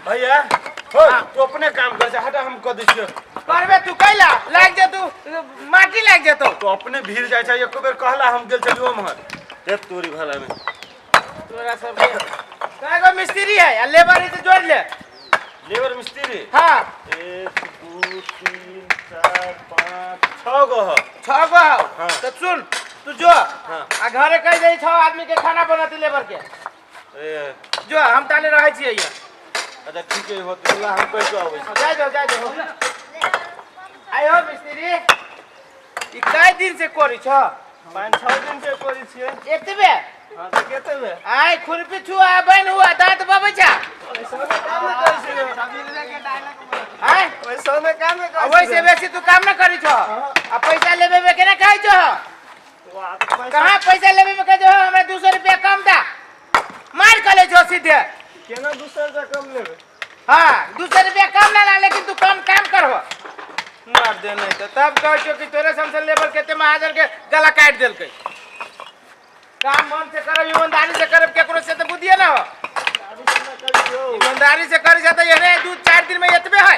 भैया हो तू अपने काम कर हटा, हम कऽ दै छियौ। करबे तू कैला लाग जेतौ, माटी लाग जेतौ। तू अपने भीड़ जाइ छै, एको बेर कहला हम गेल छलियौ ओम्हर। ते तोरी भला में तोरा सब के कय गो मिस्त्री है आ लेबर है तो जोड़ ले। लेबर मिस्त्री? हाँ। 1 2 3 4 5 6 गो है। 6 गो है। हाँ। तो सुन तू जो हाँ। आ घरे कह दे 6 आदमी के खाना बनाती लेबर के। ए जो हम ताले रहै छियै यहाँ। अच्छा ठीक है, होत ला हम कह के आबै छी। जाय जाओ, जाय जाओ। आयो मिस्त्री, ई कय दिन से करै छ? 5-6 दिन से करै छियै। एतबे? हाँ, तऽ केतबे? आय खुरपी छुआ बन हुआ दांत बबै छ। ओइसने काम नै करै छियै। आय ओइसने काम नै करै आ ओइसे बेसी तू काम न करै छ। आ पैसा लेबे में केना खाइ छ? कहाँ पैसा लेबे में कहै छ हमरा 200 रुपया कम दा। मार कले छो सीधे। केना 200 रुपया कम लेबे? हाँ 200 रुपया कम ना ला, लेकिन तू कम काम करहो। मार दे नहीं तो तब कहै छो कि तोरे समसन लेबर केते महाजन के गला काटि देलकै। काम मन से करब, ईमानदारी से करब, केकरो से तो बुद्धिए ना हो। ईमानदारी से करी त एहने 2-4 दिन में एतबे है।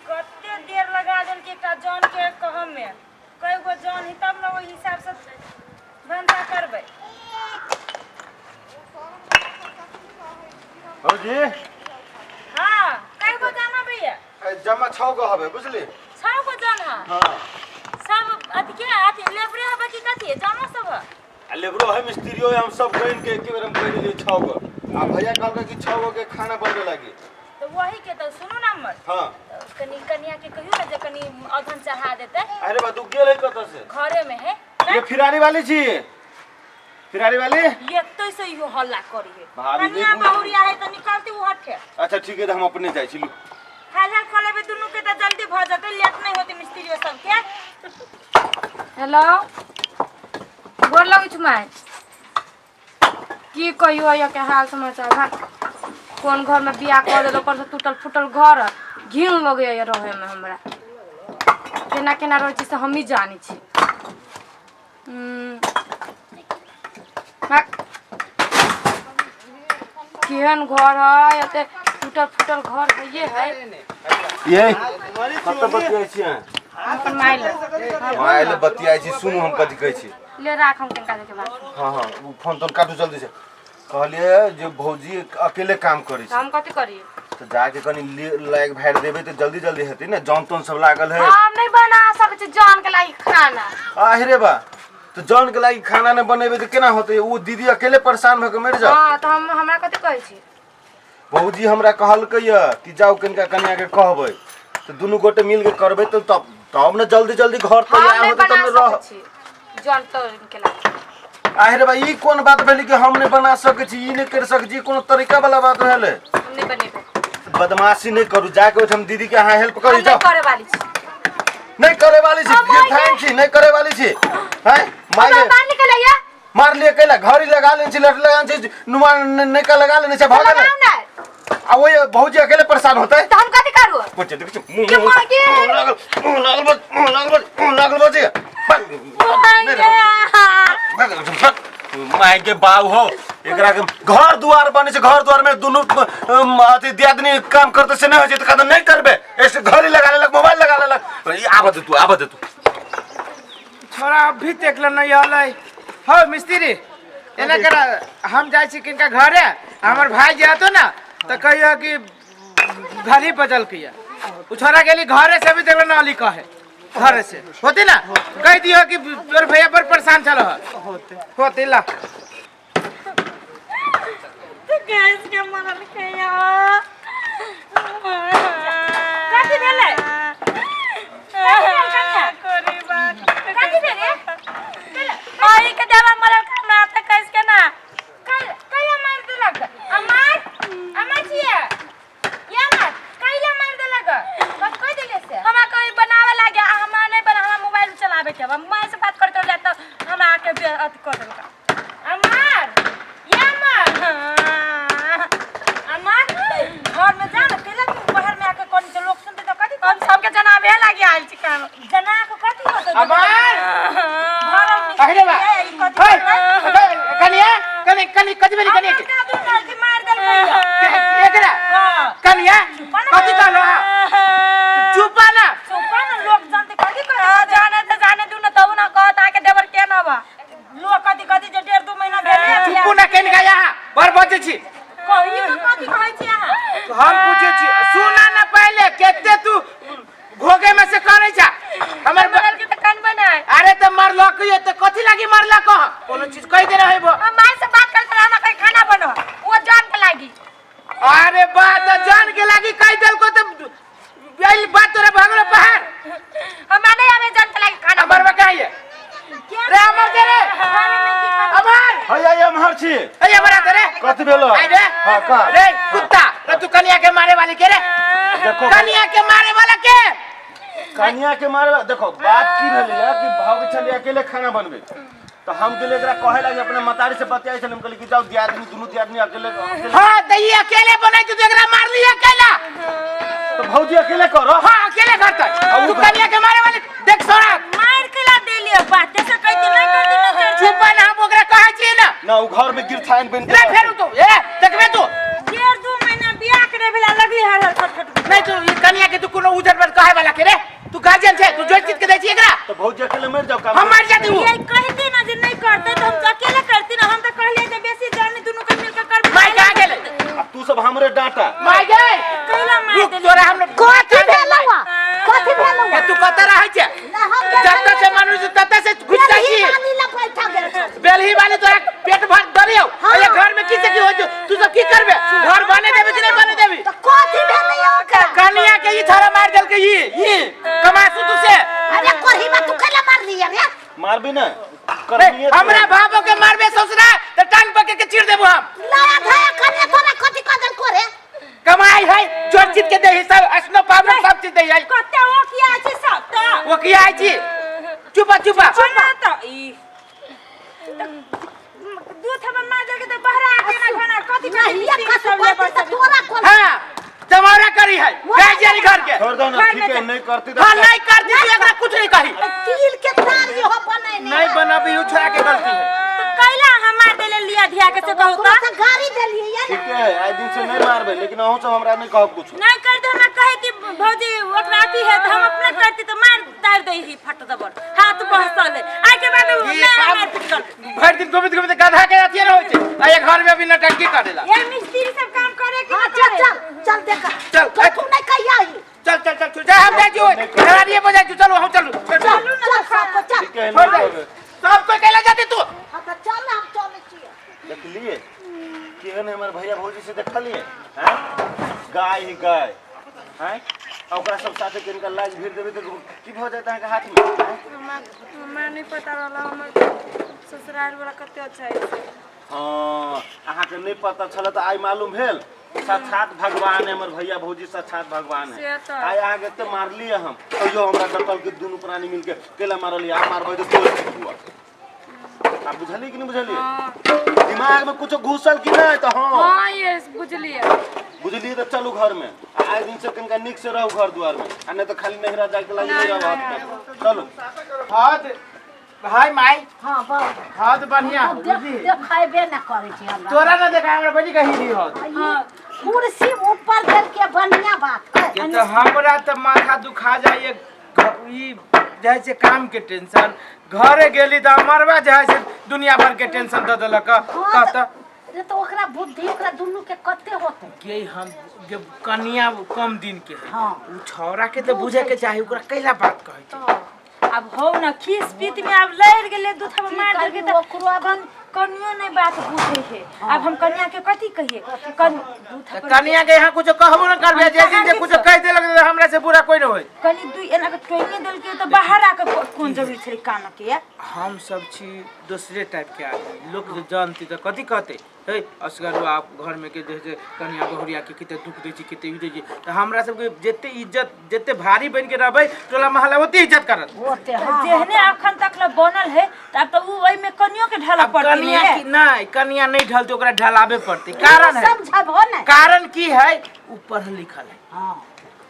कते देर लगा देलकै एकटा जन के कहम में, कय गो जन है तब ने ओहि हिसाब से भनसा करबै। भौजी। हाँ, कय गो जन भैया? जमा 6 गो हबे, बुझली? 6 गो जन है। हाँ। सब अथी के अथी लेबरे हबे की कथी जनो सब है? आ लेबरो है, मिस्त्रियो है, हम सब गइन के एक बेर हम कह देलियै 6 गो। आ भैया कहलकै कि 6 गो के खाना बनबे लागी। तो वही के तो सुनू ना हमर। हाँ। तो कनी कनिया के कहियो ना जे कनी अधन चढ़ा देते। अरे बा तू गेल है कतऽ से? घरे में है। ये फिरारी वाली छी? फिरारी वाली? ये तो से इहो हल्ला करी है। भाभी, कनिया देखू। बहुरिया है तो निकलती उ हटे। अच्छा ठीक है, तो हम अपने जाइ छी। लू। हाल हाल खा लेबे दुनू के तो जल्दी भ जतै, लेट नहीं होते मिस्त्री सब के। हेलो, गोर लगै छु माय। की कहियो यहाँ के हाल समाचार, भा कोन घर में बियाह कर देल, ऊपर से टूटल फूटल घर, घिन लगैया रहे में हमरा। केना केना रहै छी से हमही जानै छी। केहन घर है, एते टूटल फूटल घर है है। ये कतऽ बतियाइ छी अहाँ? अपन माय लग। माय लग बतियाइ छी। सुनू हम कथी कहै छी। ले राख, हम कनिका देर के बाद। हाँ हाँ, उ फोन तोन काटू जल्दी से। कहलिए जे भौजी अकेले काम करै छै। हम कथी करी? तऽ जाके कनि लाग भारि देबै तऽ जल्दी जल्दी हेतै ने, जन तन सब लागल है। हम नहीं बना सकै छी जन के लागि खाना। आहे बा, तऽ जन के लागि खाना नहि बनेबै तऽ केना होतै? ओ दीदी अकेले परेशान भऽ के मरि जाओ। हाँ, तऽ हम हमरा कथी कहै छी? भौजी हमरा कहलकै यऽ कि जाउ कनिका कनिया के कहबै तऽ दुनू गोटे मिल के करबै तऽ तब तब ने जल्दी जल्दी घर हम तैयार नहीं होतै तब बना ने रह। सकै छी जन तन के लागि। आहे रे बा, ई कोन बात भेलै कि हम नहि बना सकै छी, ई नहि करि सकै छी? कोनो तरीका वाला बात भेलै? हम नहीं बनेबै। बदमाशी नहि करू, जाके ओहिठाम दीदी के अहाँ हेल्प करी हम जाउ। नहीं करे वाली छी। नहि करे वाली छी? हम ये आइ thank छी, नहि करे वाली छी हैं? माय हमरा बाहर निकलैया। मार लिए कैला घड़ी लगा लेने छी, लट लगा लेने छी, नुमा नैका लगा लेने छै, भऽ गेलै। लगाउ ने। आ ओहि भौजी अकेले परेशान होतै तऽ हम कथी करू? कुछ देखै छी मुँह के मुँह मागे? मुँह लागल, मुँह लागल बस, मुँह लागल बस, मुँह लागल बस, मागे। माय के बाऊ हो, एकरा के घर दुआर बने छै, घर दुआर में दुनू अथी दियादनी काम करते से नहीं होइ छै तऽ कहते नहीं करबे, ऐसे घड़ी लगा लेलक, मोबाइल लगा लेलक। ई आबऽ दे तू, आबऽ दे तू। छोरा अभी तक ले नहीं आलै। हो मिस्त्री, एना करा हम जाइ छी किनका घरे, हमर भाई जातो ना तऽ कहियो कि घड़ी बदल के उ छोरा गेली घरे से भी देखले ना अली कहे घरे से होती ना कह दियो कि तोर भैया पर परेशान छल होते होते ला। तो गैस के मरल के कथी भेलै? कथी भेल कनिया? कथी भेल रे? आई के देवा मरल के हमरा त कैस के ना कैला मारि देलक? अमार अमार छियै या मार कैला मारि देलक? कब कहि देले से? हमरा कोई बनावे लागे आ हमरा नहीं बना, हमरा मोबाइल चलावे के बा। माय से बात करते रह त हमरा आके बे अथी कर देलक। अमार या मार अमार घर में जा ना, कैला तू बाहर में आके कोन से लोग सुनते तो कथी? हम सबके जनाबे लागे आइल छी काम। जना के कथी होतै? अमार! घर में अरे बा। ए, ई कथी हे, करतै? कनिया कनि कनि कथी भेली कनिया के? मार देलकै। एकरा पूछे छी। कहियो तऽ कथी कहै छी अहाँ? हम पूछे छी, सुना ना पहले केते तू घोगे में से करै छा हमर मरल के तऽ कनबे नै। अरे त मरलक ये त कथी लागी मरलक? कोनो चीज कहि दे रहै। हम माय से बात करते रह, हमरा कहीं खाना बनो वो जान के लागी। अरे बात त जान के लागी कहि देलको त यही बात तोरा भागलो पहाड़। हमरा नहीं आवे जान के लागी खाना। अमर बा कहाँ ये रे? अमर दे रे अमर। हैया ये एम्हर छी। ए अमर आ रे। कथी भेलो? आई रे। हाँ का? रे कुत्ता रे, तू कनिया के मारे वाली के रे? देखो। कनिया के मारे वाला के? कनिया के मारे, देखो बात की भेलै है कि भाव छलियै अकेले खाना बनबे, तो हम गेलियै एकरा कहे लागी, अपने मतारी से बतियाइ छलियै, हम कहलियै कि जाओ दियादनी, दुनू दियादनी अकेले अकेले। हाँ त ई अकेले बनाई तू एकरा मार लिया कैला? तो भौजी अकेले करो। हाँ अकेले करता तू कनिया के मारे वाली, देख सोना। मार के ला देलियो, बाते से कहती नहीं करती नहीं करती। चुप ना, हम ओकरा कहै छी ना। ना उ घर में गिरथाइन बन रे फेर तू ए देखबे तू। 1.5-2 महीना बियाह करे भेला लगली हर हर खट खट। नहीं तू ई कनिया के तू कोनो उजर पर कहे वाला के रे? तू गार्जियन छे, तू जोड़ चीज के दै छी एकरा? तो भौजी अकेले मर जाओ काम। हम मर जाती हूँ। ये कहती ना जे नहीं करते तो हम अकेले करती ना, हम तो कहलिए जे बेसी जानी दुनू के मिलके करबे। माय कहाँ गेलै? अब तू सब हमरे डांटा। माय गए। कैला मार रुक देली? तोरा हम लोग कथी भेलौ? कथी भेलौ? ए, तू कतऽ रहै छे? ना हम जतऽ से मनुष्य ततऽ से घुसि जाइ बेलही छी। वाली लग बैठा गेल छौ। बेलही वाली तोरा पेट भर दरियौ। हाँ। ये घर में की से की हो जो तू सब की करबे? घर बने देबे कि नहीं बने देबी? तऽ कथी भेलै ओकरा? कनिया के ई छौड़ा मार देलकै, ई ई कमासू तू से। अरे कोरहीबा, तू कैला मारली रे? मारबी ना रे, करनिए। हमरा बाबो के मारबे ससुरा त टांग पकड़ के चीर देबो हम। नया धया कनिया तोरा कथी कह देलको रे? कमाई है जोर चीज के दे सब, असनो पावनो सब चीज दे है। कते ओ किया छै सब त वो किया आई छी? चुपा चुपा। चुपा त ई दू थप्पड़ मार देलकै त बहरा के ना खाना कथी कथी नहीं मिस्त्री कसु सब लेबर कथी तऽ सब। तोरा कोन? हाँ जमावरा करी है गार्जियन घर के। छोड़ दो ना, ठीक है नहीं करती तो हाँ नहीं करती तू एकरा कुछ नहीं कही। तिल के तार यो बनैने नहीं बनाबी उ छोड़ा के गलती है। तो कैला हम मार देले लिया धिया के से कहू ओकरा त तऽ गाड़ी देलियै या ठीक है आइ दिन से नहीं मारबे, लेकिन अहूँ सब हमरा नहीं कहब कुछ। नहीं करते, हमरा कहे कि भौजी ओकरा अथी है तो हम अपने करती तो मार तार दे ही फट दबर हाथ बहसल है। आइ के बाद ई नहीं काम मार पीट कर। भरि दिन घुमित घुमित गधा के अथिए रहै छै आ ये घर में भी नटंकी करेला। ये मिस्त्री सब काम करे कि हाँ ना चल करे? चल चल देख। चल, तू तू नहीं कहिया ही। चल चल चल जा, हम जाइ छी खेलाड़िए पर जाइ छी, चलू हम चलू। चल चल सब चल। ठीक है छोड़ नहीं दे करबे। सब कोई कैला जाते तू? हाँ तऽ चल ना, हम चलै छियै। देखलिए केहन हमर भैया भौजी से देखलिए हैं, गाय ही गाय हैं, आ ओकरा सब साथे कनिका लाज भीड़ देबै तऽ की भऽ जायत अहाँके हाथ में? हैं? हमरा नहीं पता रहला हमर ससुराल वाला कते अच्छा है से। हाँ अहाँके नहीं पता छल तऽ आइ मालूम भेल। साक्षात भगवान है हमर भैया भौजी, साक्षात भगवान है। से तऽ। आइ अहाँके एते मारलियै हम, तैयो हमरा डटल के दुनू प्राणी मिलके केला मारलियै, आब मारबै तऽ तोड़ हुआ। आब बुझलियै कि नहीं बुझलियै? दिमाग में कुछो घुसल कि नहीं? तऽ हाँ हाँ ये बुझलिए। बुझलियै तऽ चलू घर में, आ आइ दिन से कनिका नीक से रहू घर दुआर में, आ नहीं तऽ खाली नहिरा जाके लागी नहीं रहब हाथ में। चलू। हद भाई माई। हाँ बाबू। हद बढ़िया हो देख बुझली। देखेबे ना करै छै हमरा। तोरा ना देखा हमरा बड़ी कही दी हद। ई कुर्सी ऊपर देलके बढ़िया बात है। ये तो हमरा तऽ माथा दुखा जाइए, ई जाइ छै काम के टेंशन, घरे गेली तऽ मरबा जाइ छै दुनिया भर के टेंशन दऽ देलक। हाँ कहता रे तऽ ओकरा बुद्धि ओकरा दुनू के कते होतै? गे हम जब कनिया कम दिन के है हाँ। उ छौड़ा के तऽ बुझे के चाही ओकरा कैला बात कहै छै। अब हो ना खीस पीत में अब लड़ गेले, दू थप्पड़ मार देलकै त ओकरो अब कनियो नहीं बात बुझे है। अब हम कनिया के कथी कहिए? कन दू तऽ थप्पड़ कनिया के यहाँ कुछो कहबो न करबे, जे दिन जे कुछो कहि देलक तऽ हमरा से बुरा कोई न होई। कनि दू एना के टोइने देलकै त बाहर आके कोन जरूरी छलै कान के या? हम सब छी दोसरे टाइप के आदमी, लोक जे जानती तऽ कथी कहते हे असगर आप घर में के जे छै कनिया बहुरिया के कते दुख दै छै कते ई दै छै, तऽ हमरा सबके जते इज्जत जते भारी बनि के रहबै टोला मोहल्ला ओते इज्जत करत। ओते तऽ हाँ। जेहने अखन तक ले बनल है त अब त उ ओइ में कनियो के ढाला अब पड़तै। कनिया की नहीं, कनिया नहीं ढलते, ओकरा ढलाबे पड़तै। कारण है समझबो ने। कारण की है, उ पढ़ल लिखल है। हाँ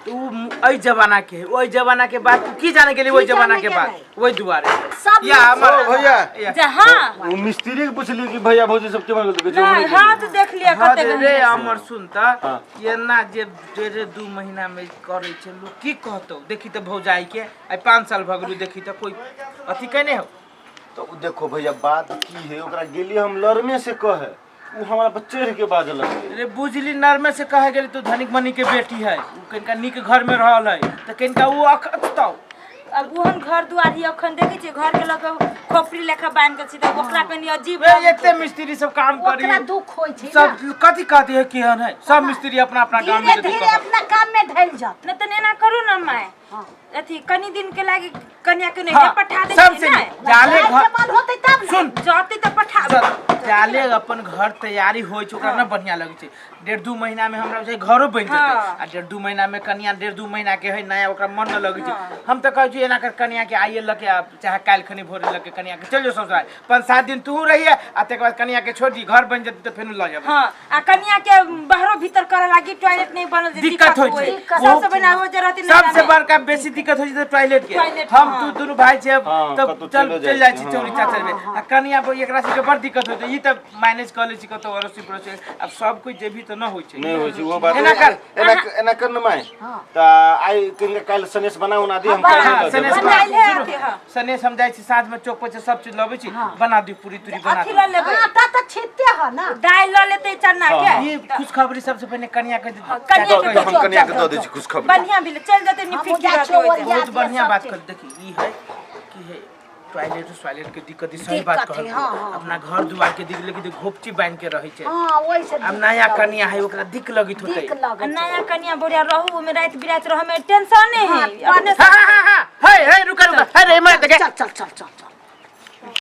तो उ एहि जमाना के है, ओहि जमाना के बात तू की जाने गेली? ओहि की जमाना जाने के बात गेलै? ओहि दुआरे सब या हमर ओ भैया। या। जहाँ उ मिस्त्री के पुछलियै कि भैया भौजी सब केमन गेल, तऽ नहीं कहै छै हाँ तो देख लिया हद कते रे गंभीर। अमर सुनता हाँ। एना जे डेढ़ दू महीना में करे छै लोग की कहतौ? देखी तऽ भौजाई के आइ 5 साल भऽ गेलौ, देखी तऽ कोई अथी केने हो। तो उ देखो भैया बात की है, ओकरा गेलियै हम लड़मे से कहे उ हमरा पर चढ़ के बाजऽ लगलै। रे बुझली नरमे से कहे गेली तू धनिक मनी के बेटी है, उ कनिका नीक घर में रहल है तऽ कनिका उ अखतौ। अब ओहन घर दुआर ही अखन देखै छियै, घर के लग खोपड़ी लेखा बान्हि के छी तऽ ओकरा कनि अजीब वे एते मिस्त्री सब काम करी, ओकरा दुख होइ छै सब ना। कथी कहती है केहन है, सब मिस्त्री अपना अपना काम में धीरे धीरे अपना काम में ढल जात। नहि तऽ एना करू ने माय, हाँ। अथी कनि दिन के लागी कन्या के नहीं हाँ, पठा दे सबसे ने जाले जाए घर के मन होतै तब ने। सुन जते तऽ पठा जाले अपन घर तैयारी होइ छै ओकरा ना बढ़िया लगै छै। 1.5-2 महीना में हमरा बुझाइ घरो बनि जेतै। हाँ। आ 1.5-2 महीना में कनिया 1.5-2 महीना के है नया, ओकरा मन न लगै छै। हम तऽ कहै छी एना कर कनिया के आइए लके आ चाहे काल्हि खनी भोरे लके कनिया के चलि जो ससुराल, 5-7 दिन तू रहिए आ तकर बाद कनिया के छोड़ दी, घर बनि जेतै तऽ फेर लऽ जेबै। हाँ, आ कन्या के बाहरो भीतर करे लागी टॉयलेट नहीं बनल जे दिक्कत होइ छै। सबसे बना हो जे रहती सबसे बड़का बेसी दिक्कत होइ छै टॉयलेट के। टॉयलेट, हम हाँ। तू दुनू भाई छै हाँ, तब कतौ चल चलो चलि जाइ जाइ छी छी, चौरी चाचर में, आ कनिया पर एकरा सबके बड़ दिक्कत होइ छै। ई तऽ मैनेज कऽ लै छी कतौ अड़ोसी पड़ोसी, आब सब कोइ जेबही तऽ न होइ छै। नहीं होइ छै वो बात। एना कर। एना एना कर न माय, तऽ आइ कनिका काल्हि सनेस बना उना दी, हम हाँ, काल्हि लऽ सनेस देबै। बना काल्हि सुनू, अथी, हाँ। सनेस हम जाइ छी साँझ में चौक पर से सब चीज लबै छी, बना दी पूरी तूरी बना अथी दी। लऽ लेबै, आटा तऽ छिटते ह ना। दालि लऽ लेतै चना के। ई खुशखबरी सबसे पहिने कनिया के कनिया के दऽ, हम कनिया के दऽ दै छी खुशखबरी। बढ़िया भेलै, चलि जेतै हम निफिकी जाइ रहतै छियै ओहि दिन। ओरिया। बहुत बढ़िया सब बात चीज। कर। देखी ई है कि है टॉयलेट स्वाइलेट के दिक्कत ई सही बात दिक्कत कहल। है, हाँ, हाँ। अपना घर दुआर के दिक्कत, लेकिन घोपची बांध के रहै छै। हाँ, ओहि से अब नया कनिया है ओकरा दिक्क लगैत होतै। दिक लगै आ छै। नया कन्या बढ़िया रहू, ओहिमे राति बिराति रहू, हमे टेंशन नहीं है अपने। हाँ हाँ हाँ हाँ हे हे रुका रुका, हे रे मत देखे। चल चल चल चल चल।